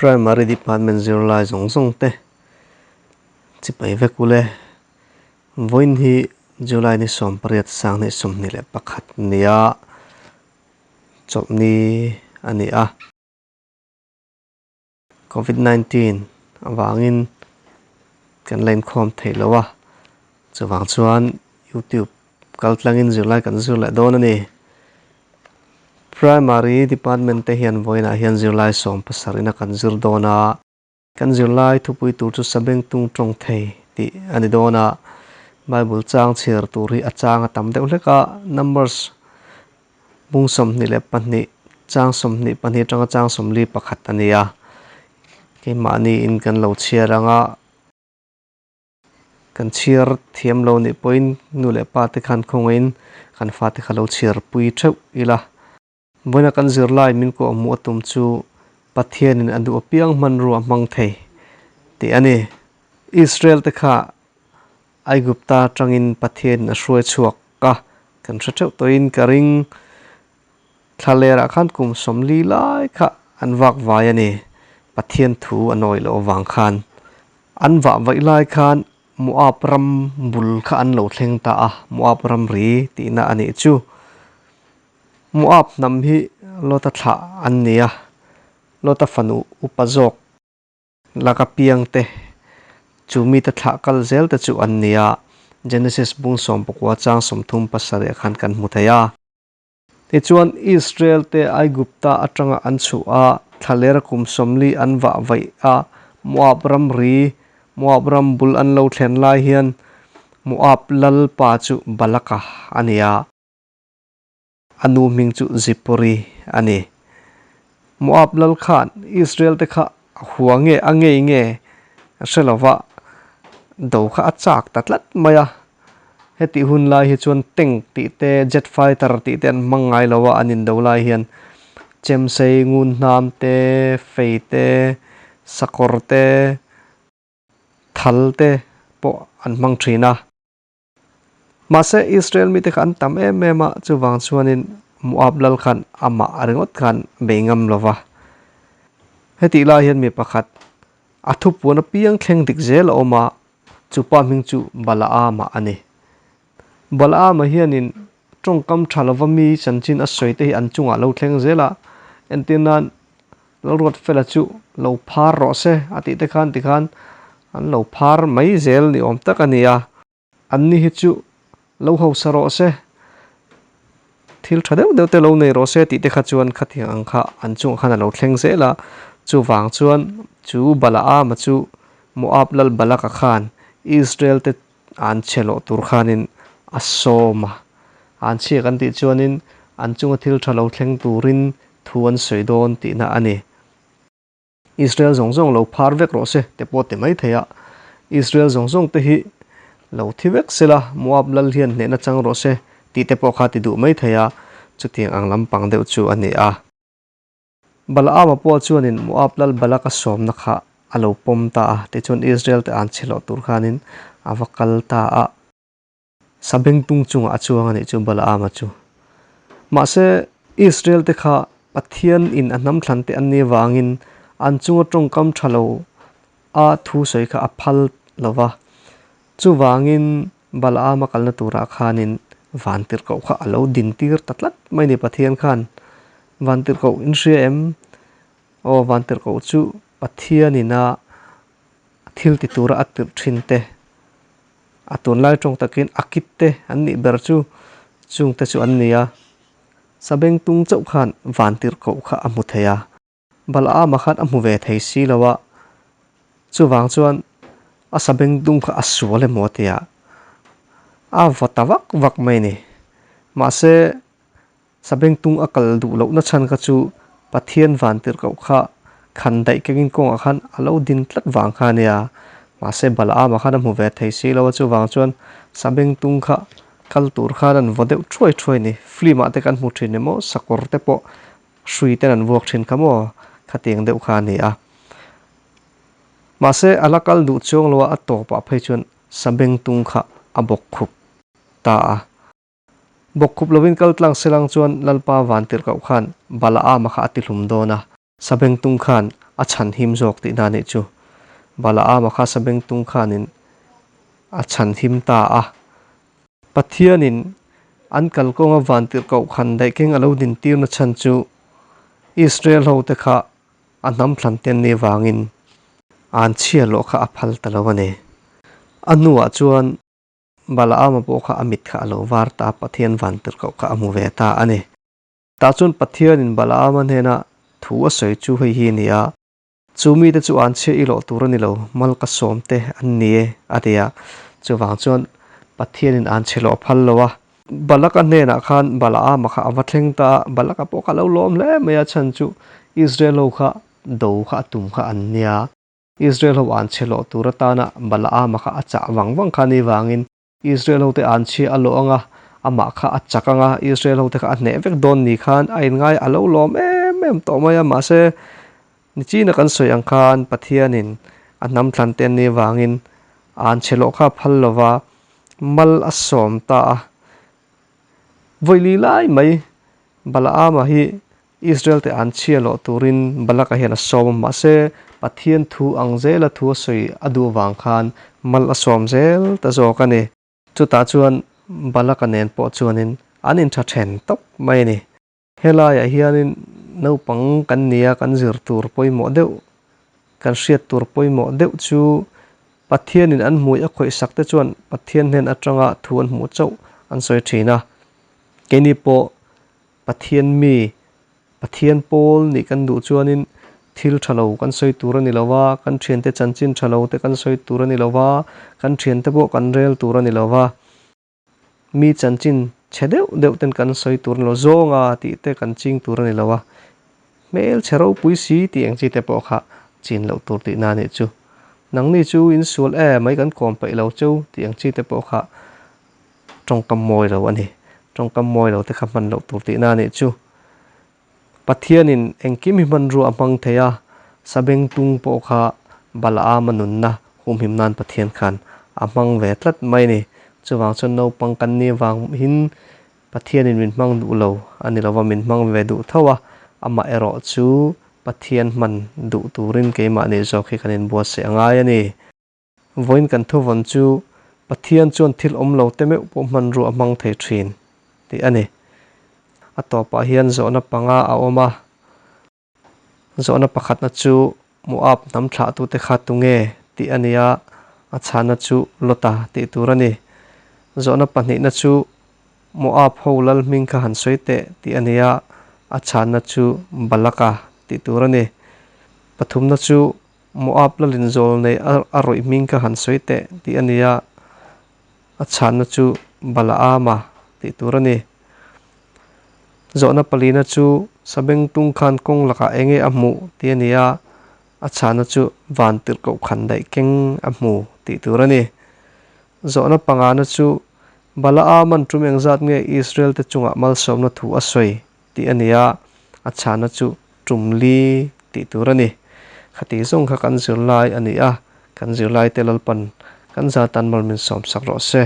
Primary Department zirlai zawng zawng te chipai vek ule. Vawiin hi July ni 18 2021 nia chawlhni a ni a. Covid 19 avangin kan la inkhawm theih lo a, chuvang chuan YouTube kal tlangin zirlai kan zir leh dawn a ni. Primary Department te hian vawiinah hian zirlai 17 ina kan zir dawn a, kan zirlai thupui tur chu Sabengtung tawng thei tih a ni dawn a, Bible chang chhiar tur hi a chang a tam deuh hlek a, Numbers Bung 22, chang 22 atanga chang 41 a ni a, keimahni in kan lo chhiar ang a, kan chhiar thiam lo nih pawhin nu leh pa te khan khawngaihin kan fate kha lo chhiar pui theuh ila. Vawiina kan zirlai min kawh hmuh a tum chu Pathianin a duh apiang hmanrua hmang thei tih a ni. Israel te kha Aigupta atangin Pathianin a hruai chhuak a, kan hre theuh tawhin ka ring. Thlalerah khan kum 40 lai kha an vak vai a ni. Pathian thu a nawi loh avang khan. An vah vaih lai khan Moab ram bul kha an lo thleng ta a, Moab ram ri tihna a nih chu. Moab hnam hi Lota thlah an ni a, Lota fanu upa zawk. Laka piang te, chu mite thlah kal zel te chu an ni a, Genesis bung 19 chang 37 khan kan hmu thei a. Tichuan, Israel te Aigupta atanga an chhuh a, thlaler kum 40 an vah vaih a, Moab ram ri, Moab ram bul an lo thlen lai hian Moab lalpa chu Balaka a ni a. A nu hming chu Zipori a ni. Moab lal khan Israel te kha a hua nge a ngei nge a hre lo va, do kha a chak ta tlat mai a. Hetih hun lai hi chuan tank tih te, jet fighter tih te an hmang ngai lo a, an indo lai hian chemsei, ngunhnam te, fei te, sakawr te, thal te pawh an hmang thin a. Mahse, Israel mite kha an tam em em a, chuvang chuanin Moab lal khan amah ringawt khan bei ngam lo va. Hetih lai hian mi pakhat a thupuan apiang thleng dik zel a awm a, chupa hming chu Balaama a ni. Balaama hianin tawngkam tha lova mi chanchin a sawi te hi an chungah lo thleng zel a, entir nan Lalruatfela chu lo phar rawh se a tih te khan tikhan an lo phar mai zel ni awm tak a ni a. Anni hi chu lo hausa rawh se, thil tha deuh deuh te lo nei rawh se tih te kha chuan khatiang ang kha an chungah khan a lo thleng zel a. Chuvang chuan chu Balaama chu Moab lal Balaka khan Israel te an chhe loh tur khanin a sawm a. An chhia kan tih chuanin an chunga thil tha lo thleng turin thu an sawi dawn tihna a ni. Israel zawng zawng lo phar vek rawh se te pawh ti mai thei a, Israel zawng zawng te hi lo thi vek sela Moab lal hian hnehna chang rawh se tih te pawh kha ti duh mai thei a, chutiang ang lampang deuh chu a ni a. Balaama pawh chuanin Moab lal Balak a sawmna kha a lo pawm ta a, tichuan Israel te an chhe loh tur khanin a va kal ta a. Sabengtung chungah a chuang a nih chu Balaama chu. Mahse, Israel te kha Pathian in a hnam thlan te an nih avangin an chunga tawngkam tha lo a thu sawi kha a phal lo va. Chuvangin Balaama kalna turah khanin vantirhkoh kha a lo din tir ta tlat mai ni Pathian khan. Vantirhkoh in hria em? Aw, vantirhkoh chu Pathian in a thil ti tura a tirh thin te. A tunlai tawng takin a kit te an nih ber chu chung te chu an ni a. Sabengtung chauh khan vantirhkoh kha a hmu thei a, Balaama khan a hmu ve thei si lo a, chuvang chuan a sabengtung kha a sual emaw tia a vaw ta vak vak mai a ni. Mahse, Sabengtung a kal duh lohna chhan kha chu Pathian vantirhkoh kha khan daih kengin kawngah khan a lo din tlat vang kha a nia. Mahse Balaama khan a hmu ve thei si lo a, chuvang chuan Sabengtung kha kal tur khan an vaw deuh thuai thuai a ni. Film ah te kan hmu thin emaw sakawr te pawh hrui ten an vuak thin kha maw khatiang deuh kha a ni a. Mahse a la kal duh chuang lo a, a tawpah phei chuan Sabengtung kha a bawk khup ta a. Bawkkhup lovin kal tlang selang chuan Lalpa vantirhkoh khan Balaama kha a tihlum dawn a, Sabengtung khan a chhanhim zawk tihna a nih chu. Balaama kha sabengtung khanin a chhanhim ta a. Pathianin an kalkawnga vantirhkoh khandaih keng a lo dintirna chhan chu Israel hote kha a hnam thlan te an nih avangin an chhia lawh kha a phal ta lo a ni. A hnuah chuan Balaama pawh kha a mit kha a lo var ta a, Pathian vantirhkoh kha a hmu ve ta a ni. Tah chuan Pathianin Balaama hnena thu a sawi chu hei hi a ni a, Chu mite chu an chhia i lawh tur a ni lo, mal ka sawm te an ni e, a ti a. Chuvang chuan Pathianin an chhe lawh phal lo a. Balaka hnenah khan Balaama kha a va thleng ta a, Balaka pawh kha a lo lawm hle mai a, chhan chu Israel ho kha do kha a tum kha an nia. Israel ho an chhe lawh tur atana Balaama kha a chah vang vang kha ni vangin Israel hote an chhia a lawh ang a, amah kha a chak ang a, Israel hote kha a hneh vek dawn ni khan a inngai a lo lawm em em tawh mai a, mahse nichina kan sawi ang khan Pathianin a hnam thlan te an nih avangin an chhe lawh kha a phal lo va, mal a sawm ta a. Vawili lai mai Balaama hi Israel te an chhia loh turin Balaka hian a sawm a, mahse Pathian thu ang zela thu a sawi a duh vang khan mal a sawm zel ta zawk a ni. Chutah chuan Balaka nen pawh chuanin an intha then tawp mai a ni. Helaiah hianin naupang kan nia kan zir tur pawimawh deuh, kan hriat tur pawimawh deuh chu Pathianin an hmui a khawihsak te chuan Pathian hnen atanga thu an hmuh chauh an sawi thin a. Keini pawh Pathian mi, Pathian pawl nih kan duh chuanin thil tha lo kan sawi tur a ni lo va, kan thiante chanchin tha lo te kan sawi tur a ni lo va, kan thiante pawh kan rel tur a ni lo va, mi chanchin chhe deuh deuh ten kan sawi tur a ni lo, zawnga tih te kan ching tur a ni lo a, hmel chhe ropui si tih ang chi te pawh kha chin loh tur tihna a nih chu. Nangni chu insual em mai kan kawm peih lo cheu tih ang chi te pawh kha Tawngkam mawi lo a ni. Tawngkam mawi lo te kha hman loh tur tihna a nih chu. Pathianin engkim hi hmanrua a hmang thei a, Sabengtung pawh kha Balaama nunna humhim nan Pathian khan a hmang ve tlat mai a ni. Chuvang chuan naupang kan nih avangin Pathianin min hmang duh lo a ni lova, min hmang ve duh tho a, amah erawh chu Pathian hman duh turin keimahni zawk hi kan inbuatsaih a ngai a ni. Vawiin kan thuvawn chu Pathian chuan thil awm lo te meuh pawh hmanrua a hmang thei thin tih a ni. A tawpah hian zawhna panga a awm a, zawhna pakhatna chu Moab hnam thlahtute kha tunge tih a ni a, a chhana chu Lota tih tur a ni. Zawhna pahnihna chu Moab ho lal hming kha han sawi teh tih a ni a, a chhana chu Balaka tih tur a ni. Pathumna chu Moab lalin zawl nei a rawih hming kha han sawi teh tih a ni a, a chhanna chu Balaama tih tur a ni. Zawhna palina chu Sabengtung khan kawng lakah eng nge a hmuh tih a ni a, a chhanna chu Vantirhkoh khan daih keng a hmu tih tur a ni. Zawhna pangana chu Balaaman tum engzat nge Israel te chungah malsawmna thu a sawi tih a ni a, a chhana chu tum li tih tur a ni. Khati zawng kha kan zirlai a ni a, kan zirlaite Lalpan kan zatan mal min sawmsak rawh se.